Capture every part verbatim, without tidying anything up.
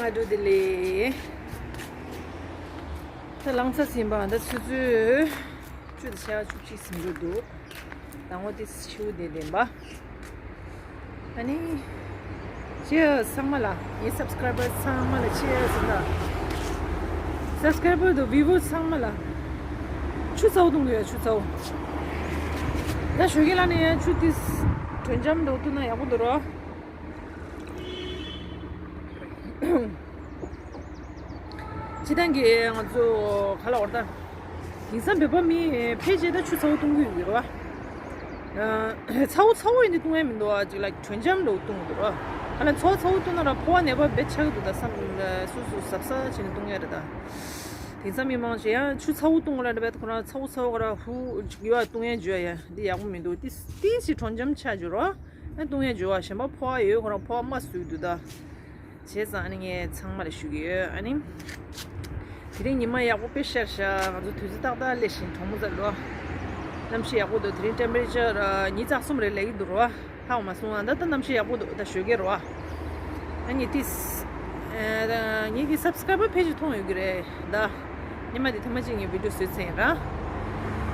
ཨ་འགྲོ་དེ་ལས། ད་ལངས་ཚར་ཟིན་པ་ད་ཆུ་ཚོད་བཅུ་དང་ཕྱེད་ཀ་བཅུ་གཅིག་ཟིན་འགྲོ་འདུག་ཟླ་ངོ་དེ་ཕྱིའུ་དེ་ལྡན་པ། ཨ་ནི། ཅེས་ཚང་མ་ལ་ངའི་སབ་སི་ཀ་རའི་བར་ཚང་མ་ལ་ཅེས་ཟེར་ན། སབ་སི་ཀ་རའི་བར་དང་བིའུ་ཝར་ཚང་མ་ལ། ཆུ་ཚ་བོ་བཏུང་གི་ཡོད། ཆུ་ཚ་བོ། ད་ཞོགས་ཀས་ལ་ནས་ཡང་ཆུ་དེ་དྲོད་འཇམ་འདྲ་བོ་བཏུང་ན་ཡག་པོ་འདུག་རོ། སྤྱིར་བཏང་གི་ང་ཚོ་ག་ལ་བར་ད། དེང་སང་བོད་པ་མི་ཕལ་ཆེར་ད་ཆུ་ཚ་བོ་བཏུང་གི་ཡོད་རེད་བ། ཚ་བོ་ཚ་བོ་ཡིན་དུས་བཏུང་ཡ་མི་འདུག་བ། ཅིག་ལ་དྲོད་འཇམ་འདྲ་བོ་བཏུང་གི་འདུག་ར། ག་ལ་ཚ་བོ་ཚ་བོ་བཏུང་ན་ར་ཕོ་བ་ནད་པ་བེད་ཆགས་ཀྱི་འདུག་ད་བསམ་སོ་སོ་གཟབ་གཟབ་བྱས་ནས་བཏུང་ཡ་རེད་ད། དེང་སང་མི་མང་ཆེ་ཡང་ཆུ་ཚ་བོ་བཏུང་ག་ལ་རེད་བས། ཁོ་རང་ཚ་བོ་ཚ་བོ་ག་ར་ཧུ་ཡོད་བཏུང་ཡ་འཇུ་ཡ་ཡ་འདི་ཡག་པོ་མི་འདུག་ཏི་ཏི་ཞིག་དྲོད་འཇམ་ཆགས་འཇུ་ར། ཨ་བཏུང་ཡ་འཇུ་བ་གཞན་པ་ཕོ་བ་ཡོད་ཁོ་རང་ཕོ་བ་དམའ་སུ་འདུག་ད། བྱས་ཙང་ཨ་ནི་ངས་ཚང་མ་ལ་ཞུ་གི་ཡོད། ཨ་ནི། དེ་རིང་ཉི་མ་ཡག་པོ་དཔེ་ཤར་ཤག་ང་ཚོ་དུས་ཚོད་ཏག་ཏག་སླེབས་ཤིང་གྲོགས་མོ་ཚ་ལོ། གནམ་གཤིས་ཡག་པོ་འདུག་དེ་རིང་ཊེམ་པེ་རེ་ཅར་ཉི་ཤུ་རྩ་གསུམ་རེ་སླེབས་ཀྱི་འདུག་རོ། ཧ་མ་སོང་ཨ། ད་ལྟ་གནམ་གཤིས་ཡག་པོ་འདུག་ད་ཞོགས་ཀས་རོ། ཨ་ནི་ཏིས། ཨ་ངེད་ཀྱི་སབ་སི་ཀ་རའི་བར་ཕལ་ཆེར་མཐོང་ཡོད་ཀྱི་རེད་ད། ཉི་མ་འདི་ཐེངས་མ་གཅིག་ངས་བི་ཌིའོ་བཟོས་ཚར་ཡིན་ར།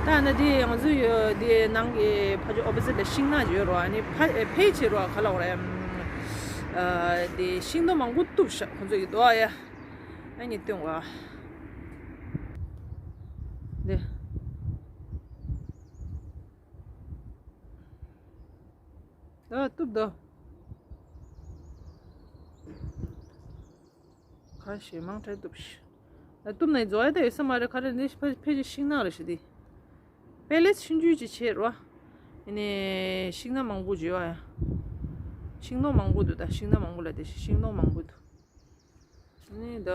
ད་ན་འདི་ང་ཚོ་ཡོད་འདི་ནང་གི་ཕ་ཆོས་ཨོ་པོ་སི་ཊི་ལ་ཤིང་ནགས་ཡོད་རོ། ཨ་ནི་ཕ་ཕལ་ཆེར་རོ་ག་ལ་འོ་རེད། ཨ་འདི་ཤིང་སྡོང་མང་པོ་གཏུབ་ཤག་ཁོ་ཚོ་ཡི་དོ་ཨ་ཡ། ཨ་ནི་སྟོན་བ། འདི། ད་གཏུབ་དོ། ཁ་ཞེ་མང་ཁྲལ་གཏུབ་ཤི། ད་གཏུབ་ནས་རྫོགས་ཡ་ད་ཡོད་ས་མ་རེད། ཁ་རེ་འདི་ཕལ་ཕལ་ཆེར་ཤིང་ནགས་རེད་ཤི་འདི། པེ་ལེ་སི་ཆུང་ཆུང་ཅིག་བྱས་རོ། ཨ་ནི་ཤིང་ནགས་མང་པོ་བརྗོད་ཨ་ཡ། ཤིང་སྡོང་མང་པོ་འདུག་ད་ཤིང་ནགས་མང་པོ་ལ་དེ་ཤིང་སྡོང་མང་པོ་འདུག་ཨ་ནི་ད།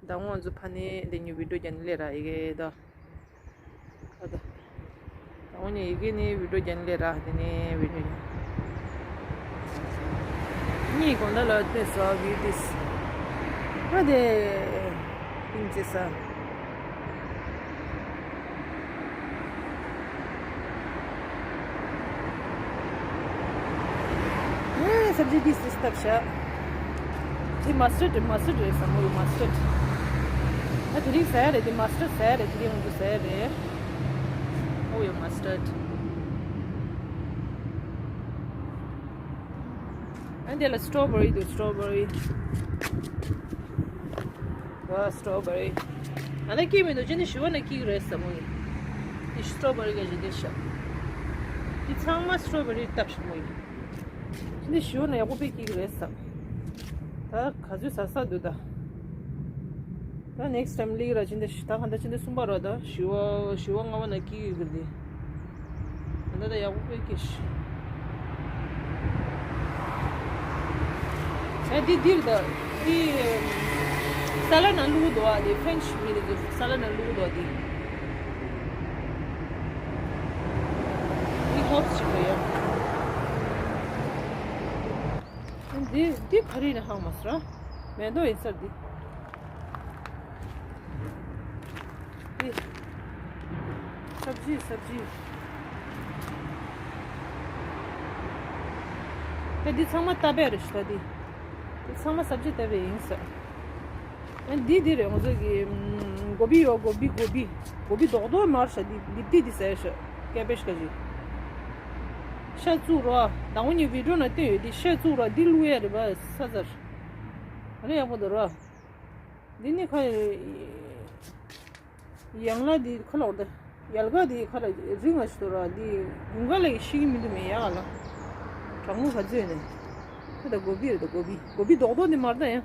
ད་ང་ཚོ་ཕ་ནས་འདི་ཉིད་བི་ཌིའོ་རྒྱག་ནི་ལས་ར་ཡི་གེ་ད། ཨ་ད། ད་འོ་ནི་ཡི་གེ་ནི་བི་ཌིའོ་རྒྱག་ནི་ལས་ར་དེ་ནས་བི་ཌིའོ་རྒྱག་གཉིས་གོང་ད་ལ་དེ་ས་བི་ཏིས། ཨ་དེ། ཏིང་ཙེ་ས། ཨེ་སབ་ཇི་ཏིས་ཏིས་སྟབས་ཤ། དེ་མ་སི་ཊར་ཌི་མ་སི་ཊར་ཌི་རེད་ས་མོ་ཡི་མ་སི་ཊར་ཌི། ཨ་དེ་རིང་ཟ་ཡ་རེད། དེ་མ་སི་ཊར་ཌི་ཟ་ཡ་རེད། དེ་རིང་ང་ཚོ་ཟ་ཡ་རེད། ཨོ་ཡོ་མ་སི་ཊར་ཌི། ཨ་འདི་ལ་སི་ཊོ་བེ་རི་འདུག་སི་ཊོ་བེ་རི། ཨ་སི་ཊོ་བེ་རི། ཨ་ན་སྐྱེས་མི་འདུག་ཅི་ནི་ཞུ་བ་ན་སྐྱེས་རེད་ས་མོ་ཡི། དེ་སི་ཊོ་བེ་རི་ག་ཞིག་དེ་ཤ། དེ་ཚང་མ་སི་ཊོ་བེ་རི་སྟབས་ཤ་མོ་ཡི། ཅི་འདི་ཞུ་ན་ཡག་པོ་དཔེ་སྐྱིད་རེད་བསམ། ད་ག་ཚོད་ཟ་ས་འདུག་ད། ད་ནེག་སི་ཊའིམ་ལིག་ར་ཅི་འདི་ད་ག་འདྲ་ཅི་འདི་གསུམ་པ་རོ་ད་ཞུ་བ་ཞུ་བ་ལྔ་པ་ན་སྐྱིད་ཡོད་གི་འདི། ད་ད་ཡག་པོ་དཔེ་སྐྱིད་ཤི། ད་འདི་འདིར་ད་འདི་ས་ལ་ན་བླུག་འདུག་ཨ། འདི་ཕེན་ཆི་མི་འདི་ཚོ་ས་ལ་ན་བླུག་འདུག་ཨ། འདི་འདི་ཧོབ་ཅིག་རེད་ཡ། འདི་འདི་ག་རེ་ཡིན་ཧང་མ་སི་ར། མེ་ཏོག་ཡིན་ས་འདི། འདི། སབ་ཇི་སབ་ཇི། ད་འདི་ཚང་མ་ཏ་བེ་རེད་ཤི་ད་འདི། འདི་ཚང་མ་སབ་ཇི་ཏ་བེ་ཡིན་ས། ཨ་འདི་འདི་རེད་ང་ཚོ་གི་ཨམ། གོ་བི་ཡོད། གོ་བི་གོ་བི། གོ་བི་རྡོག་རྡོག་མར་ཤ་འདི་འདི་ཏི་འདི་ཟེར་ཤ། ཀེ་བེཇ་ག་ཞིག་ཤ་བཙུགས་རོ། ཟླ་བ་གཉིས་བི་ཌིའོ་ནང་བསྟན་ཡོད། འདི་ཤ་བཙུགས་རོ། འདི་བླུག་ཡ་རེད་པ་ས་ཚར། ཨ་རེ་ཡག་པོ་འདུག་རོ། འདི་ནི་ཁ་ཡང་ལ་འདི་ཁ་ལོག་ད། ཡལ་ག་འདི་ཁ་ལ་རིང་ང་ཞིག་འདུག་རོ། འདི་དགུན་ཁ་ལ་ཡི་ཤི་གི་མི་འདུག་མེད་ཡག་ལ། གྲང་མོ་ག་ཚོད་ནས། ཁ་ད་གོ་བི་རེད་ད་གོ་བི། གོ་བི་རྡོག་རྡོག་འདི་མར་ད་ཡང་།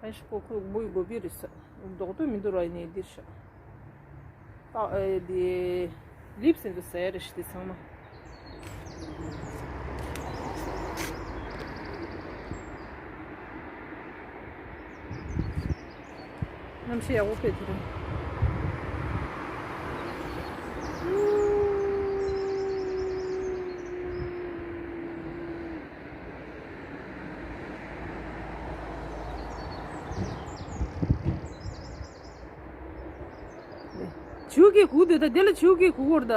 ཨ་ཤི་ཁོ་ཁོ་མོ་ཡི་གོ་བི་རེད་ས། རྡོག་རྡོག་མི་འདུག་ར་ཡིན་ནའི་འདིར་ཤ། ཨ་ཨེ་དེ་ལིབ་སི་འདུག་ཟེར་རེ་ཞིག་དེ་ཚང་མ། གནམ་གཤིས་ཡག་པོ་དཔེ་དེ་རིང་། བྱིའུ་སྐད་གུག་འདུག་ད་དེ་ལ་བྱིའུ་སྐད་གུག་གོ་ར་ད།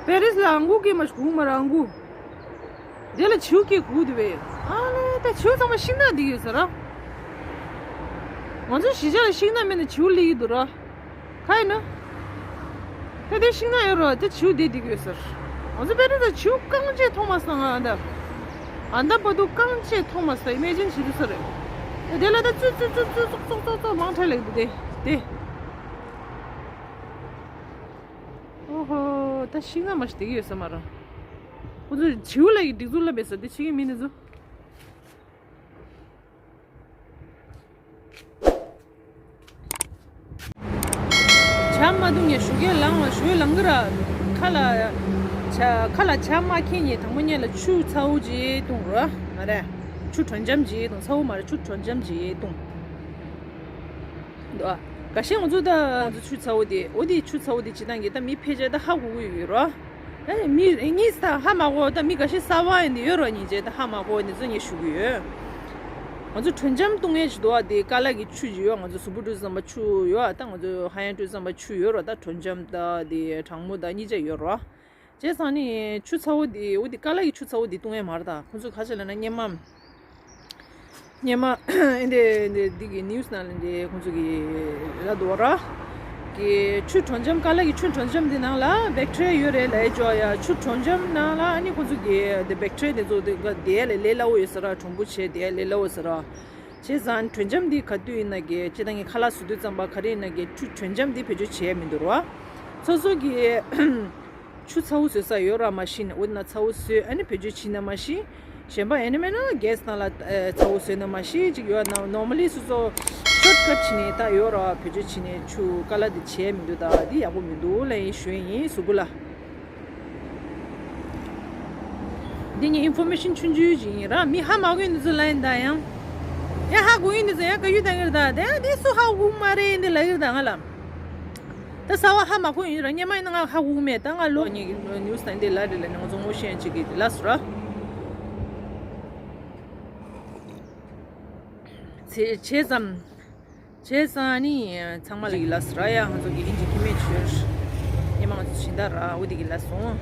པེ་རིས་ལ་ཨང་གུ་སྐྱེས་མ་ཤུག་མ་ར་ཨང་གུ། དེ་ལ་བྱིའུ་སྐྱེས་གུག་དེ་བས། ཨ་ལེ་ད་བྱིའུ་ཚང་མ་ཤིང་ནགས་འདི་ཡོད་ས་ར། ང་ཚོ་གཞིས་ཆགས་ལ་ཤིང་ནགས་མེད་ན་བྱིའུ་ལི་ཡི་འདུག་ར། ཁ་ཡིན་ན། ད་དེ་ཤིང་ནགས་ཡོད་ར་ད་བྱིའུ་དེ་འདི་ཡོད་ས་ར། ང་ཚོ་པེ་རིས་ལ་བྱིའུ་རྐང་རྗེས་མཐོང་མ་སོང་ང་ཨ་ད། ཨ་ད་པ་དུ་རྐང་རྗེས་མཐོང་མ་སོང་ཨི་མེ་ཇིན་བྱེད་དུ་ས་རེད། དེ་ལ་ད་ཙུ་ཙུ་ཙུ་ཙུ་ཙོག་ཙོག་ཙོག་ཙོག་མང་ཐལ་ལེགས་འདུག་དེ་དེ། ཨོ་ཧོ། ད་ཤིང་ནགས་མ་ཞིག་དེ་གི་ཡོད་ས་མ་ར། ཁོ་ཚོ་བྱིའུ་ལ་ཡི་སྒྲིག་འཛུགས་ལ་བས་ས་དེ་ཆེ་གི་མི་ནི་ཚོ། ཇ་མ་བཏུང་ངས་ཞུ་སྐལ་ལངས་བ་ཞུ་ལངས་གི་ར། ཁ་ལ་ཇ་ཁ་ལ་ཇ་མ་ཁྱེར་ངས་དང་པོ་ཉལ་ལ་ཆུ་ཚ་བོ་ཅིག་བཏུང་ར་མ་རེད། ཆུ་དྲོན་འཇམ་ཅིག་བཏུང་ཚ་བོ་མ་རེད་ཆུ་དྲོན་འཇམ་ཅིག་བཏུང་། འདུག་ཨ། འགའ་ཤས་ང་ཚོ་ད་ང་ཚོ་ཆུ་ཚ་བོ་དེ་འོ་དེ་ཆུ་ཚ་བོ་དེ་ཇི་ལྟར་གྱི་ད་མི་ཕལ་ཆེར་ད་ཧ་གོ་གི་ཡོད་རོ། ད་མི་གཉིས་ད་ཧ་མ་གོ་ད་མི་འགའ་ཤས་གསར་པ་ཡིན་དེ་ཡོད་རོ་ཉིན་བྱས་ད་ཧ་མ་གོ་ནི་ཚོ་ངས་ཞུ་གི་ཡོད། ང་ཚོ་དྲོད་འཇམ་བཏུང་ཡས་ཅིག་འདུག་ཨ་དེ་ཀ་ལ་གི་ཆུ་ཅིག་ཡོད་ང་ཚོ་གཟུགས་པོ་འགྲོ་བསམ་པ་ཆུ་ཡོད་ཨ་ད་ང་ཚོ་ཧ་ཡང་འགྲོ་བསམ་པ་ཆུ་ཡོད་རོ་ད་དྲོད་འཇམ་ད་དེ་གྲང་མོ་ད་གཉིས་ཆ་ཡོད་རོ། བྱས་ཙང་ནི་ཆུ་ཚ་བོ་འདི་འོ་འདི་ཀ་ལ་གི་ཆུ་ཚ་བོ་འདི་བཏུང་ཡས་མ་རེད་ད། ཁོང་ཚོས་ག་ཅི་ལབ་ན་སྔོན་མ། སྔོན་མ་ཨེ་འདི་འདི་འདི་གི་ནིའུ་སི་ནང་ལ་འདི་ཁོང་ཚོ་གི་ལབ་འདུག་ར། གི་ཆུ་དྲོད་འཇམ་ཀ་ལ་གི་ཆུ་དྲོད་འཇམ་འདི་ནང་ལ་བེག་ཊི་རི་ཡ་ཡོད་རེད་ལབ་ཡས་ཅོག་ཡ་ཆུ་དྲོད་འཇམ་ནང་ལ་ཨ་ནི་ཁོང་ཚོ་གི་འདི་བེག་ཊི་རི་ཡ་འདི་ཚོ་འདི་ག་དེ་ལས་ལས་སླ་བོ་ཡོད་ས་ར་གྲུང་པོ་བྱས་དེ་ལས་སླ་བོ་ས་ར། བྱས་ཙང་དྲོད་འཇམ་འདི་ག་དུས་ཡིན་ན་གི་སྤྱིར་བཏང་གི་ཁ་ལག་བཟོ་དུས་ཙམ་པ་ག་རེ་ཡིན་ན་གི་ཆུ་དྲོད་འཇམ་འདི་བེད་སྤྱོད་བྱས་མི་འདུག་ར། སོ་སོ་གི་ཆུ་ཚ་བོ་བཟོ་ས་ཡོད་ར་མ་ཤི་ན་འོ་ན་ཚ་བོ་བཟོས་ཨ་ནི་བེད་སྤྱོད་བྱས་ན་མ་ཤི། གཞན་པ་ཨེ་ནི་མེད་ན་གེ་སི་ནང་ལ་ཚ་བོ་བཟོས་ན་མ་ཤི་ཅིག་ཡོད་ན་ནོར་མ་ལི་སོ་སོ་ཤོར་ཊི་ཀཊ་བྱས་ནས་ད་ཡོད་ར་བེད་སྤྱོད་བྱས་ནས་ཆུ་ཀ་ལ་འདི་བྱས་མི་འདུག་ད་འདི་ཡག་པོ་མི་འདུག་ལབ་ཡིན་ཞུ་ཡིན་གཟུགས་པོ་ལ། འདི་ངའི་ཨིན་ཕོར་མེ་ཤན་ཆུང་ཆུང་ཅིག་ཡིན་ར་མི་ཧ་མ་གོ་ཡིན་འདི་ཚོ་ལ་ཡིན་ད་ཡང་། ཡང་ཧ་གོ་ཡིན་འདི་ཚོ་ཡང་ག་ཡུལ་ད་ངེར་ད་དེ་ཡང་འདི་སུ་ཧ་གོ་མ་རེད་འདི་ལ་ཡིར་ད་ང་ལ། ད་ས་བ་ཧ་མ་གོ་ཡིན་ར་སྙེ་མ་ཡིན་ན་ང་ཧ་གོ་མེད་ད་ང་ལོ་ཉིས་ཀྱི་ནིའུ་སི་ད་འདི་ལ་རེད་ལ་ནི་ང་ཚོ་ངོ་ཤེས་ཡང་ཅིག་གི་ལ་སུ་ར། བྱས་ཙམ། བྱས་ཙང་ནི་ཚང་མ་ལ་ཡི་ལ་སི་ར་ཡ་ང་ཚོ་གི་ཨིན་ཇི་ཁི་མེད་ཆོས་ཉི་མ་ང་ཚོ་ཕྱིན་ད་ར་འུ་དི་གི་ལ་སོང་།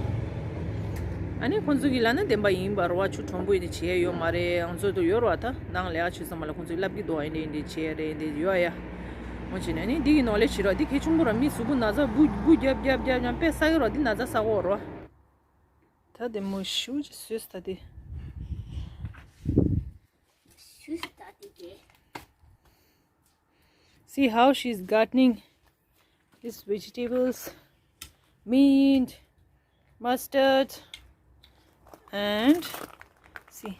ཨ་ནི་ཁོང་ཚོ་གི་ལ་ན་བདེན་པ་ཡིན་པ་ར་བ་ཆུ་གྲོང་པོ་ཡིན་ནི་བྱས་ཡོད་མ་རེད་ང་ཚོ་དུ་ཡོད་ར་ད་ནང་ལ་ཡ་ཆུ་ཚང་མ་ལ་ཁོང་ཚོ་ལབ་གི་འདུག་ཨ་ནི་འདི་བྱས་རེད་འདི་ཡོད་ཡ། ངོ་ཅི་ནས་ནི་འདི་གི་ནོར་ལས་བྱེད་ར་འདི་གལ་ཆུང་པོ་ར་མི་གཟུགས་པོ་ན་ཚ་འབུ་འབུ་རྒྱབ་རྒྱབ་རྒྱབ་ཀྱང་དཔེ་ས་གི་ར་འདི་ན་ཚ་ས་གོ་ར། ད་དེ་མོ་ཤུ་ཅི་སོས་ད་དེ། ཤུ་ད་དེ་གེ། See how she's gardening these vegetables, mint, mustard, and see.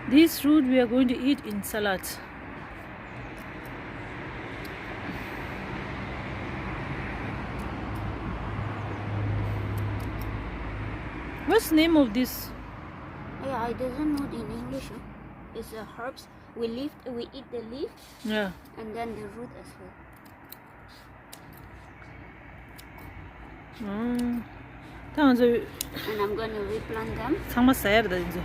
This root we are going to eat in salad. What's the name of this? Yeah, I doesn't know in English. It's a herbs. We leaf, we eat the leaf. Yeah. And then the root as well. ད་ང་ཚོ་And I'm gonna replant them. ཚང་མ་ཟ་ཡར་ད་ཡིན་ཚོ།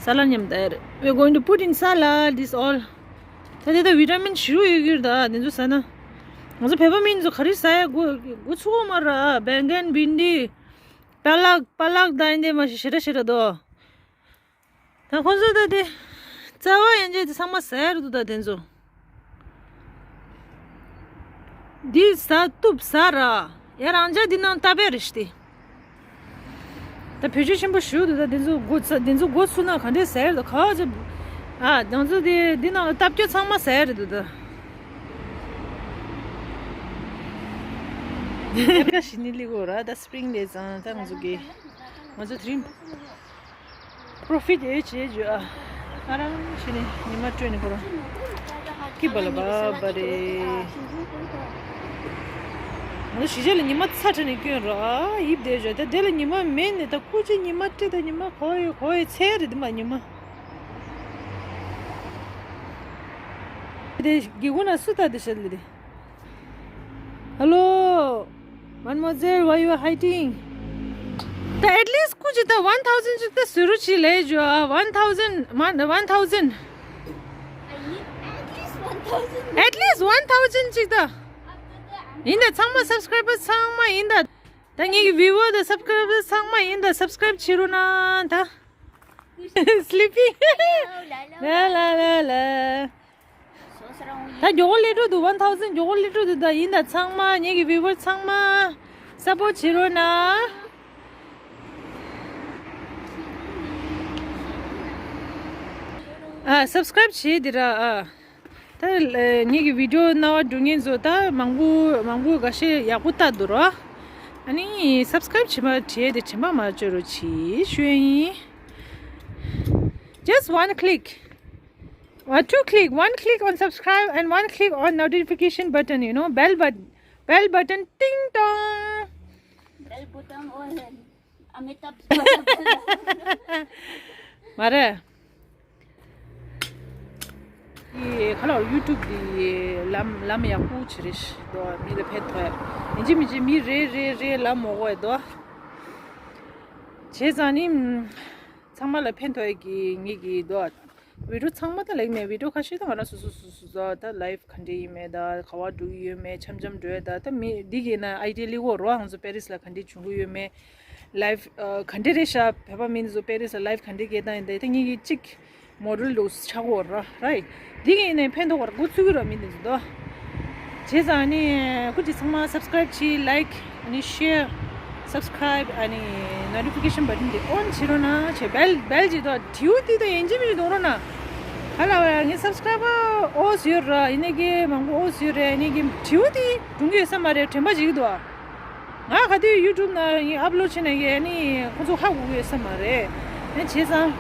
ས་ལ་མཉམ་ད་ཡར། We're going to put in salad this all. ད་དེ་ད་བི་ཊ་མིན་ཞུ་ཡོད་གི་ར་ད་དེ་ཚོ་ཟ་ན། ང་ཚོ་བོད་པ་མིན་ཚོ་ག་རེ་ཟ་ཡ་དགོས་དགོས་ཚུགས་མ་ར་བེང་གན་བིན་ཌི། པ་ལག་པ་ལག་ད་ཡིན་དེ་མ་ཤི་ཤི་ར་ཤི་ར་དོ། ད་ཁོ་ཚོ་ད་དེ། རྩ་བ་ཡན་ཆད་དེ་ཚང་མ་ཟ་ཡ་རེད་འདུག་ད་དེ་ཚོ། འདི་ཟ་གཏུབ་ཟ་ར། ཡ་རང་ཅག་འདི་ནང་ལྟ་བས་རེད་ཤི་ཏེ། ད་བེད་སྤྱོད་ཆེན་པོ་ཞུ་འདུག་ད་དེ་ཚོ་སྒོ་ཚ་དེ་ཚོ་སྒོ་ཚུགས་ན་ག་འདྲས་ཟ་ཡ་རེད་ད་ག་ཚོ། ཨ་དང་ཚོ་དེ་འདི་ནང་ལ་ལྟ་སྐྱོ་ཚང་མ་ཟ་ཡ་རེད་འདུག་ད། ཡ་ཞི་ནི་ལི་གོ་ར་ད་སི་པི་རིང་ལེ་ཙང་ད་ང་ཚོ་གི་ང་ཚོ་དེ་རིང་། པྲོ་ཕིཊ་ཨེ་བྱེད་རྒྱུ་ཨ། ང་རང་ཕྱི་ནས་ཉི་མ་སྤྲོད་ནས་ཁོ་རང་། ཀི་བ་ལ་བ་བ་རེ། ང་ཚོ་གཞིས་ཆགས་ལ་ཉི་མ་ཚ་དྲགས་ནས་སྐྱོན་ར་ཨ་ཡིབ་བསྡད་བཞག་ད་དེ་ལ་ཉི་མ་མེད་ནས་ད་ཁོ་ཅི་ཉི་མ་སྤྲད་ད་ཉི་མ་གོ་ཡོད་གོ་ཡོད་ཚེ་རེད་དེ་མ་ཉི་མ། དེ་དགེ་སྒོ་ན་སུ་ད་དེ་བཤད་ལེ་དེ། Hello, mademoiselle, why you are hiding? ད་at least ཁུ་ཅིག་ད་one thousand ཅིག་ད་ཟེར་རོ་ཅིག་ལས་ཇོ་ཨ། one thousand མ་one thousand. I need at least one thousand. At least one thousand ཅིག་ད། ཡིན་ད་ཚང་མ་subscribers ཚང་མ་ཡིན་ད། ད་ངེད་ཀྱི་viewer དང་subscribers ཚང་མ་ཡིན་ད་subscribe བྱེད་རོགས་གནང་ད། Sleepy. ལ་ལ་ལ་ལ། ད་མགྱོགས་པོ་སླེབས་འགྲོ་འདུག one thousand མགྱོགས་པོ་སླེབས་འགྲོ་འདུག་ད་ཡིན་ད་ཚང་མ་ངེད་ཀྱི་viewer ཚང་མ་support བྱེད་རོགས་གནང་། ཨ། subscribe བྱེད་འདི་ར་ཨ། ད་ངེད་ཀྱི་video རྣ་བ་འགྲོ་མཁན་ཚོ་ད་མང་པོ་མང་པོ་འགའ་ཤས་ཡག་པོ་ལྟ་འདུག་ར། ཨ་ནི་subscribe བྱེད་མ་བྲལ་དེ་དྲན་པ་མ་བརྗེད་རོགས་གྱིས་ཞུ་ཡ་ཡིན། Just one click. Or two click, one click on subscribe and one click on notification button, you know, bell but bell button, ting tong. Bell button on Amitabh. མ་རེད། ཡེ་ཁ་ལོ་YouTube དེ་ལམ་ལམ་ཡག་པོ་ཆེ་རེད་ཤི་དོ། མི་ལ་ཕན་ཐོགས་ཡིན་གཅིག་མིན་གཅིག་མི་རེ་རེ་རེ་ལམ་མོ་གོ་ཡ་དོ། བྱས་ཙང་ནི་ཚང་མ་ལ་ཕན་ཐོགས་ཡ་གི་ངེད་ཀྱི་དོ། video ཚང་མ་ད་ལེགས་མེད། video ཁ་ཤས་ད་ང་རང་སོ་སོ་སོ་སོ་ད་life ག་འདྲ་ཡིན་མེད་ད་ག་བ་འགྲོ་གི་ཡོད་མེད་འཆམ་འཆམ་འགྲོ་ཡ་ད་ད་མི་འདི་གི་ན་idea ལི་གོ་རོ་ཧང་ཚོ་Paris ལ་ག་འདྲ་བྱུང་གི་ཡོད་མེད། life ག་འདྲ་རེད་ཤག་བོད་པ་མི་འདི་ཚོ་Paris ལ་life ག་འདྲ་སྐྱེལ་སྟངས་ཡིན་ད་ད་ངེད་ཀྱི་གཅིག model ལུགས་ཆགས་ཡོད་ར་right། འདི་གི་ཡིན་ནའི་ཕན་ཐོགས་པར་འགོ་ཚུགས་ཀྱི་ར་མི་འདི་ཚོ་དོ། བྱས་ཙང་ནི་ཁུ་ཅི་ཚང་མ་subscribe བྱེད། like ཨ་ནི་share subscribe ཨ་ནི་notification button དེ་on བྱེད་རོགས་གནང་། བྱས་bell bell ཅིག་དོ་དྲིའུ་དེ་དང་ཡིན་གཅིག་མིན་གཅིག་གཏོང་རོགས་གནང་། ག་ལ་བ་ངའི་subscriber ཨོ་ཟིར་ར་ཡིན་ནའི་གི་མང་པོ་ཨོ་ཟིར་ར་ཡིན་ནའི་གི་དྲིའུ་དེ་གཏོང་གི་ཡོད་ས་མ་རེད། དྲན་པ་བརྗེད་ཀྱི་འདུག་ཨ། ང་ག་དུས་YouTube ནང་ངས་upload བྱས་ནས་ཡས་ནི་ཁོ་ཚོ་ཧ་གོ་གི་ཡོད་ས་མ་རེད། ཨ་བྱས་ཙང་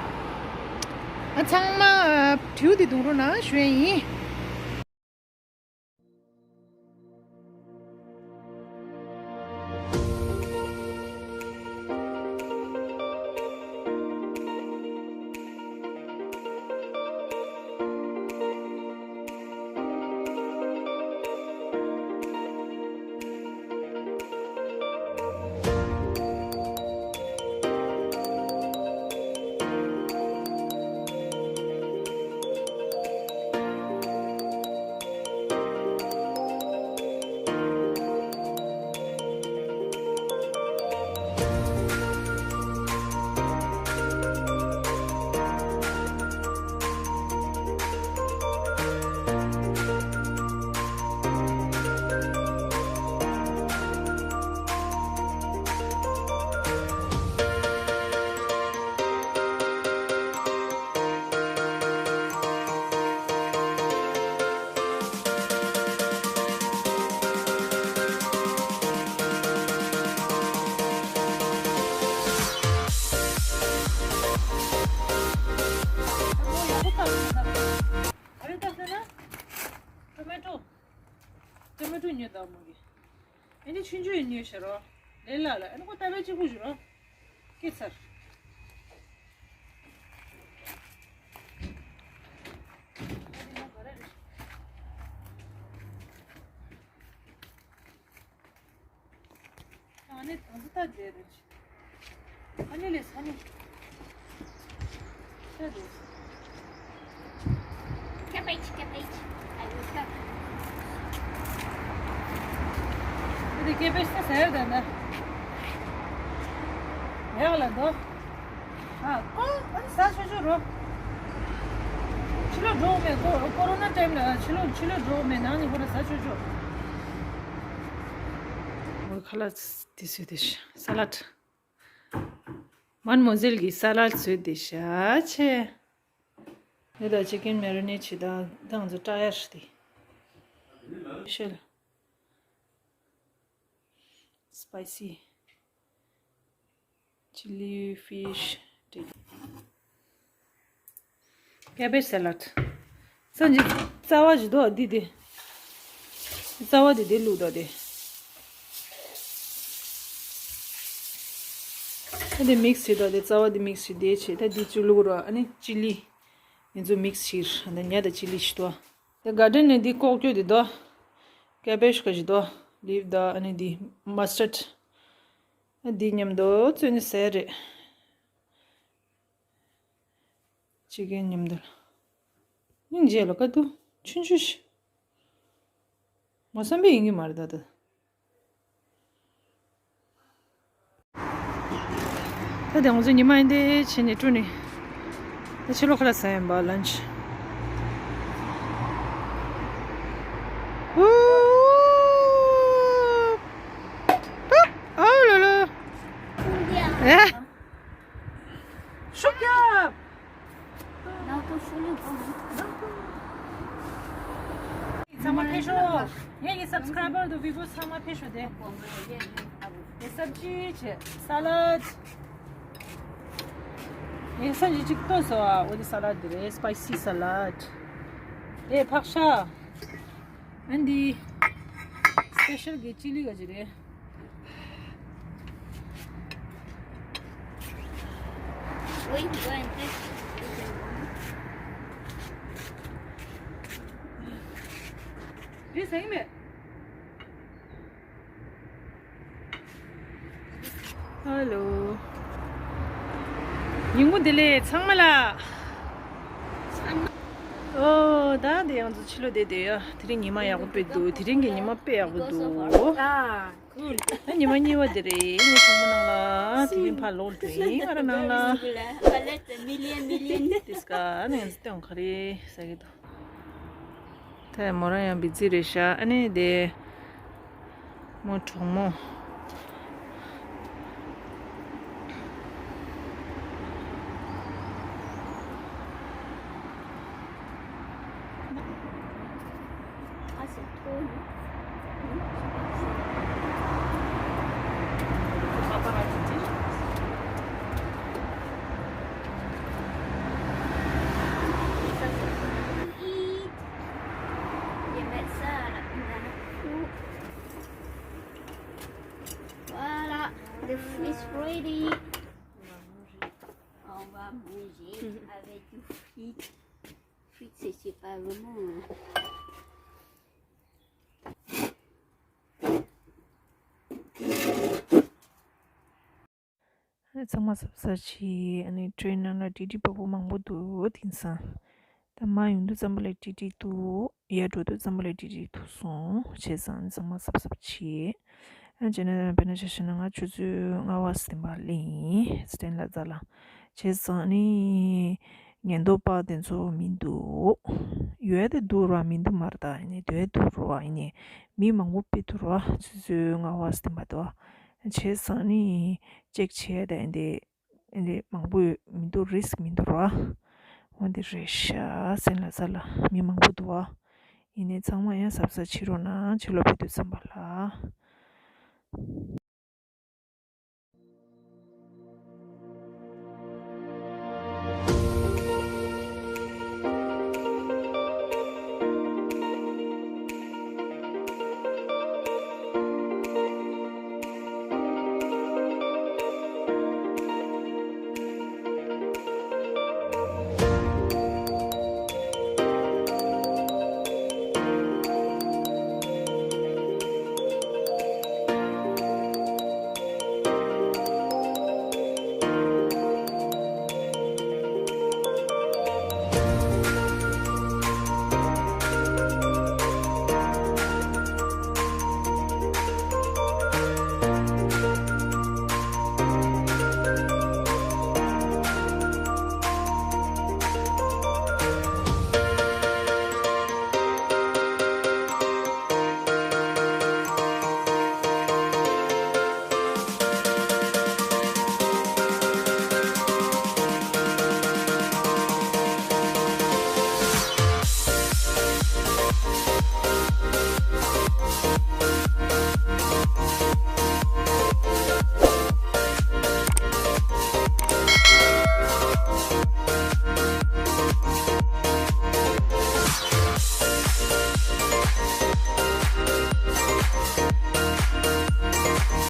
ཨ་ཚང་མ་བྲིའུ་དེ་རྡུང་རོགས་གནང་ཞུ་ཡས་ཡིན། Tomato, tomato ཉོས་དང་མོ་གི། ཨ་ནི་ཆུང་ཆུང་ཡིན་ཉོས་ཤེས་རོ། ལས་སླ་ལ་ཨ་ནི་ཁོ་ལྟ་བའི་གཅིག་པུ་ཞིག་རོ། སྐྱེས་ཚར། ཨ་ནི་དང་ཚོ་ལྟ་བསྡད་རེད། ཨ་ནི་ལས་ཨ་ནི། ལྟ་བསྡད། Cabbage, cabbage. I will cut. ཨ་ནི་cabbage ད་ཟེར་ད་ན། ཡག་ལ་འདོ། ཨ་ཀོ་ཨ་ནི་ཟ་ཆོག་ཆོག་རོ། ཕྱི་ལོགས་འགྲོ་མེད་ཀོ་ཀོ་རོ་ན་ཊའིམ་ལ་ཕྱི་ལོགས་ཕྱི་ལོགས་འགྲོ་མེད་ནང་ནས་ཁོ་ར་ཟ་ཆོག་ཆོག་ཁ་ལག་དེ་བཟོས་ཏེ་ཤ་ས་ལད། མན་མོ་ཟེལ་གྱི་ས་ལད་བཟོས་ཏེ་ཤ་ཆེ། ནི་ད་ཅི་ཀེན་མེ་རི་ནེ་ཊི་བྱེད་ད་ད་ང་ཚོ་ཀྲ་ཡར་ཏེ་ཤེལ། Spicy chili fish cabbage salad. སང་ཅི་རྩ་བ་ཞིག་འདུག་འདི་དེ། རྩ་བ་དེ་དེ་བླུགས་དོ་དེ། ད་དེ་མིག་སི་བྱེད་དོ་དེ་རྩ་བ་དེ་མིག་སི་བྱེད་དེ་བྱེད་ད་འདི་ཅུ་བླུགས་རོ། ཨ་ནི་ཅི་ལི་ང་ཚོ་མིག་སི་བྱེད་ཨ་ནི་ཉ་དང་ཅི་ལི་བྱེད་དོ། དེ་ག་ཌེན་ནས་འདི་ལྐོག་ཀྱོ་དེ་དོ། ཀེ་བེཇ་ག་ཞིག་དོ། ལིབ་དང་ཨ་ནི་འདི་མ་སི་ཊར། འདི་མཉམ་དུ་བཙོས་ནས་ཟས་རེད། ཕྱི་རྒྱལ་མཉམ་དུ་ལ། སྙིང་རྗེ་ལ་དཀའ་སྡུག་ཆུང་ཆུང་ཞིག་མ་བསམ་པའི་ཡིན་གྱི་མ་རེད་ད་ལྟ། ད་དེ་ང་ཚོ་ཉི་མ་ཡིན་དེ་བྱས་ནས་བཀྲུས་ནས། ད་ཕྱི་ལོགས་ཁ་ལག་ཟ་ཡིན་པ་lunch། ཨོ་ལོ་ལོ། ཨེ། ཤུགས་རྒྱབ། ཚང་མ་ཕེབས་ཤོག་ངེད་ཀྱི་subscriber དང་viewers ཚང་མ་ཕེབས་ཤོག་དེ། དེ་སབ་ཇི་བྱས། salad། ངས་སབ་ཇི་གཅིག་བཏོན་སོང་ཨ། འོ་དེ་salad དེ་རེད། spicy salad། དེ་ཕག་ཤ། ཨ་འདི་special གི་chili ག་ཅི་རེད། རེད་ཟ་གི་མེད། Hello། ཉིན་གུང་བདེ་ལེགས་ཚང་མ་ལ། ཨོ་ད་དེ་ཡང་ཚོ་ཕྱི་ལོགས་བསྡད་དེ་ཡ། དེ་རིང་ཉི་མ་ཡག་པོ་དཔེ་འདུག་དེ་རིང་གི་ཉི་མ་དཔེ་ཡག་པོ་འདུག་ད་ཉི་མ་གཉིས་པ་དེ་རེད། ངས་གྲོགས་མོ་ནང་ལ་དེ་རིང་ཕར་ལོག་འགྲོ་ཡིན། ང་རང་ནང་ལ། དེ་སྐ་ནས་ང་ཚོ་སྟོན་ག་རེ་ཟ་གི་འདུག་ད་མོ་རང་ཡང་བི་ཛི་རེད་ཤག་ཨ་ནི་དེ་མོ་གྲོགས་མོ། Voilà, the food is ready. On va manger avec du frites. Frites, c'est c'est pas vraiment. ཚང་མ་གཟབ་གཟབ་བྱེད། ཨ་ནི་ཊི་རེན་ནང་ལ་ཊི་ཊི་པགས་པ་མང་པོ་འདུག་དེང་སང་། ད་མར་ཡོང་དུས་ཙམ་པ་ལ་ཊི་ཊི་འདུག་ཡར་འགྲོ་དུས་ཙམ་པ་ལ་ཊི་ཊི་འདུག་སོང་། བྱས་ཙང་ཚང་མ་གཟབ་གཟབ་བྱེད། ཨ་བྱས་ན་དཔེར་ན་ཆ་བཞག་ན་ང་ཆུ་ཚོད་ལྔ་པ་ཙམ་པ་སླེབས་ཡིན་སི་ཊན་ལ་ཛ་ལ། བྱས་ཙང་ནི་ཉེན་རྟོག་པ་དེ་ཚོ་མི་འདུག་ཡོད་དེ་འདུག་ར་མི་འདུག་མ་རེད། ད་ཡིན་ནའི་དེ་འདུག་ར་ཡིན་ནའི་མི་མང་པོ་དཔེ་འདུག་ར་ཆུ་ཚོད་ལྔ་པ་ཙམ་པ་དུ། བྱས་ཙང་ནི་ཅེག་བྱས་དེ་འདི། ཨེ་འདི་མང་པོ་ཡོད་མི་འདུག་རི་སི་ཀི་མི་འདུག་ར། འོ་འདི་རེད་ཤག་སི་ཊན་ལ་ཛ་ལ་མི་མང་པོ་འདུག་བ། ཡིན་ནའི་ཚང་མ་ཡང་གཟབ་གཟབ་བྱེད་རོགས་གནང་། ཕྱི་ལོགས་ཕེབས་དུས་ཙམ་པ་ལ།